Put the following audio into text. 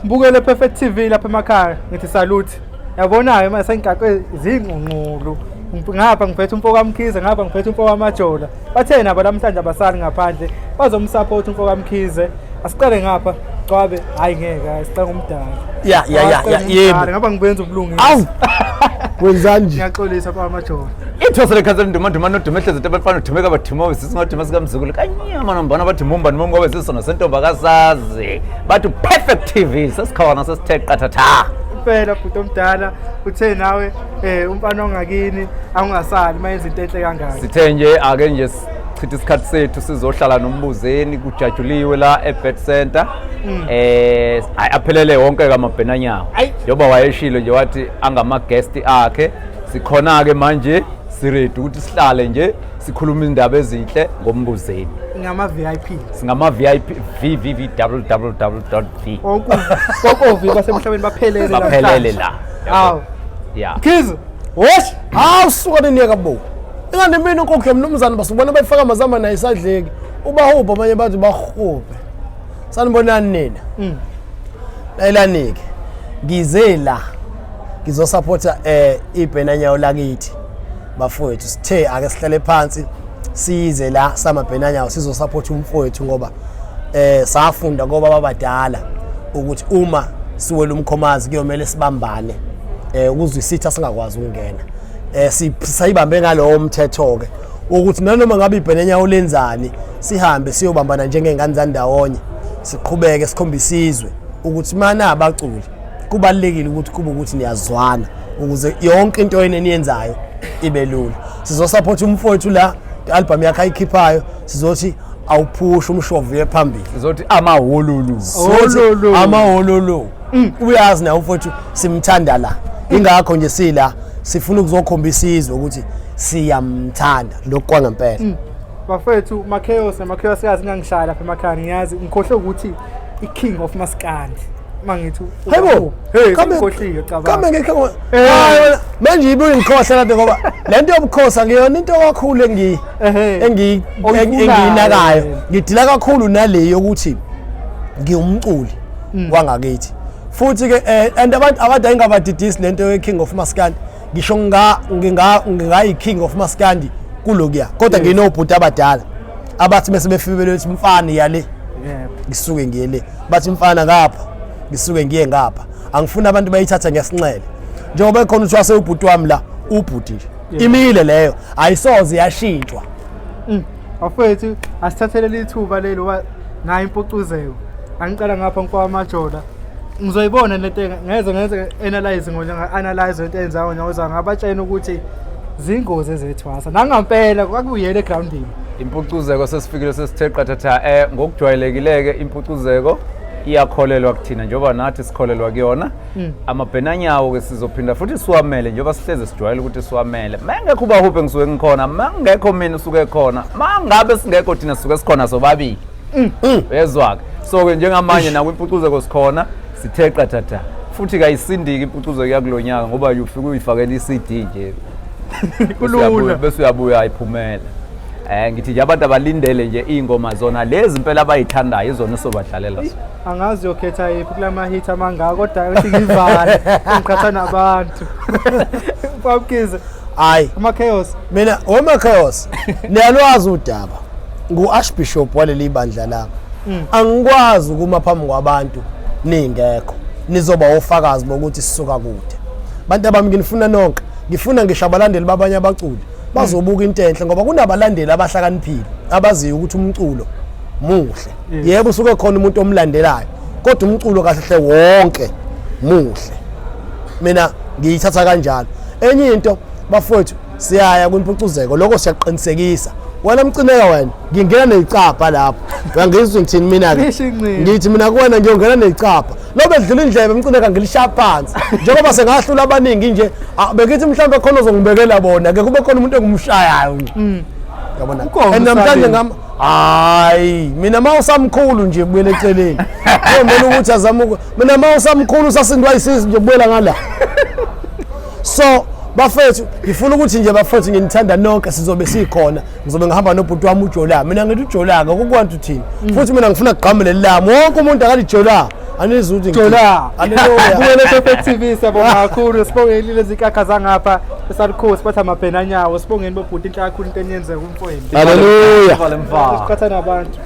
Mbukele Perfect TV lapha emakhaya ngithi salute. Yabona-ke manje sengigaqwe zingqungqulu. Ngapha ngiphethe umfo kaMkhize, ngapha ngiphethe umfo kaMajola. Bathe nabo namhlanje abasali ngaphandle, bazomsupport umfo kaMkhize. Asiqale ngapha, Gcwabe, hayi ngeke, hayi siqale ngomdala. Ya ya ya ya yebo. Ngapha ngibenza ubulungisa. Awu. Wenzani nje? Ngiyaxolisa mfo kaMajola. Ithosa lekhansela nduma nduma nodume hlezi into abafana udume kabaduma wesisi ngoduma sikamzukulu kanyama nombona bathi mumba nomumba wesiso nosentombi akasazi bathi perfect TV sesikhona sesithe qathatha. Impela bhuti omdala uthe nawe umfana ongakini awungasali uma yenza into enhle kangaka. Sithe nje ake nje sichithe isikhathi sethu sizohlala nombuzeni kujajuliwe la eBet Center. Hayi aphelele wonke kamabhenanyawo. Njengoba wayeshilo nje wathi angama guest akhe. Sikhona ke manje siready ukuthi sihlale nje sikhuluma indaba ezinhle ngombuzeni. Ngama VIP. Singama VIP VVV www.v. Wonke wonke basemhlabeni baphelele la. Baphelele la. Awu. Yeah. Mkhize. Wosh. Hawu suka niyeka bo. Ingane mina unkukhu yomnumzane basubona bayifaka amazamba naye isadleki. Ubahubha abanye bathi bahubhe. Sanibonani nina. Layelanike. Ngize la. Ngizosupporta ibhenanyawo lakithi. Bafowethu sithe ake sihlale phansi size la samabhenanyawo sizosupport umfowethu ngoba safunda ngoba babadala ukuthi uma siwela umkhomazi kuyomele sibambane ukuze isitha singakwazi ukungena. Sayibambe ngalowo mthetho ke ukuthi nanoma ngabe ibhenanyawo lenzani sihambe siyobambana njengengane zandawonye siqhubeke sikhombise isizwe ukuthi mana abaculi kubalekile ukuthi kube ukuthi niyazwana ukuze yonke into eniyenzayo ibe lula. Sizosupport umfowethu la i-album yakhe ayikhiphayo, sizothi awuphusha umshovu uye phambili. Sizothi amahululu. Hololo. Amahululu. Uyazi nawe umfowethu simthanda la. Ingakho nje sila sifuna ukuzokhombisa izwe ukuthi siyamthanda lokhu kwangempela. Bafethu Machaos naMachaos kazi ngangishaya lapha emakhaya ngiyazi ngikhohle ukuthi i-King of Maskandi. Mangithi Hayibo, hey ngikhohliwe cabanga. Kambe ngekho. Hayi manje ibuye ngikhohle lapha ngoba lento yobukhosi angiyona into kakhulu engiyinakayo. Ngidila kakhulu nale yokuthi ngiwumculi wangakithi. Futhi ke and abantu abade ayingabadidisi lento ye King of Maskandi. Ngisho ngingayi King of Maskandi kulokuya. Kodwa nginobhuti abadala abathi bese befike bethi mfana yale. Ngisuke ngiye le. Bathi mfana ngapha, ngisuke ngiye ngapha. Angifuni abantu bayithatha ngesinxele. Njengoba ekhona uthi wase ubhuti wami la, ubhuti nje. Imile leyo, ayisoze yashintshwa. Bafethu asithathele ithuba lelo wa nayo impucuzeko. Angicela ngapha mfowethu Majola. Ngizoyibona lento ngeze analyze ngonya analyze into enzayo nyoza ngabatshena ukuthi zingozi ezethwasa. Nangampela kwakuyele egroundini. Impucuzeko sesifikile sesithe qathatha ngokujwayelekileke impucuzeko iyakholelwa kuthina njengoba nathi sikholelwa kuyona. Amabhenanyawo ke sizophinda futhi siwamele njengoba sihleze sijwayele ukuthi siwamele. Mengekho ubahuphe ngisuke ngikhona, mangekho mina usuke khona, mangabe singekho thina sisuke sikhona sobabili. Uyezwa-ke. So ke njengamanje nakwimpucuzeko sikhona sithe qathatha. Futhi kayisindiki impucuzeko yakulonyaka ngoba ufike uyifakela i-CD nje. Kulula. Bese uyabuya ayiphumela. Ngithi nje abantu abalindele nje iy'ngoma zona lezi impela abayithandayo izona esobadlalela zona. Angazi uyokhetha yiphi kulama hit amangaka kodwa uthi ngivale ngiqhatha nabantu. Mfamkize. Hayi. Ama chaos. Mina oma chaos. Niyalwazi udaba. Ngu Archbishop waleli bandla la. Angikwazi ukuma phambi kwabantu ningekho. Nizoba ofakazi bokuthi sisuka kude. Bantu abami nginifuna nonke. Ngifuna ngisho abalandeli babanye abaculi bazobuka into enhle ngoba kunabalandeli abahlakaniphile abaziyo ukuthi umculo muhle. Yebo usuke khona umuntu omlandelayo kodwa umculo kahle hle wonke muhle. Mina ngiyithatha kanjalo. Enye into bafowethu siyaya kwimpucuzeko lokho siyaqinisekisa. Wena mcineka wena ngingena necapha lapho. Uyangizwa ngithini mina ke? Ngithi mina kuwena ngiyongena necapha. Lobe dlula indlebe mcineka ngilishaya phansi. Njengoba sengahlula abaningi nje bengithi mhlawumbe khona ozongibekela bona ke kube khona umuntu engumshayayo nje. Yabona. And namhlanje ngam hayi mina mawusamkhulu nje buyele eceleni. Kuyomela ukuthi azame mina mawusamkhulu usasindwa isisi nje buyela ngala. So bafethu ngifuna ukuthi nje bafethu nginithanda nonke sizobe sikhona. Ngizobe ngihamba nobhuti wami uJola. Mina ngithi uJola ke kokwantu thina. Futhi mina ngifuna kugqame leli lami. Wonke umuntu akalijola. Anizwa ukuthi Jola. Haleluya. Bukele Perfect TV, siyabonga kakhulu. Sibongeni lezi nkakha zangapha esalukhosi bathi amabhenanyawo. Sibongeni bobhuti, inhle kakhulu into eniyenzeka kumfowenu. Haleluya. Vale mfana. Siqhatha nabantu.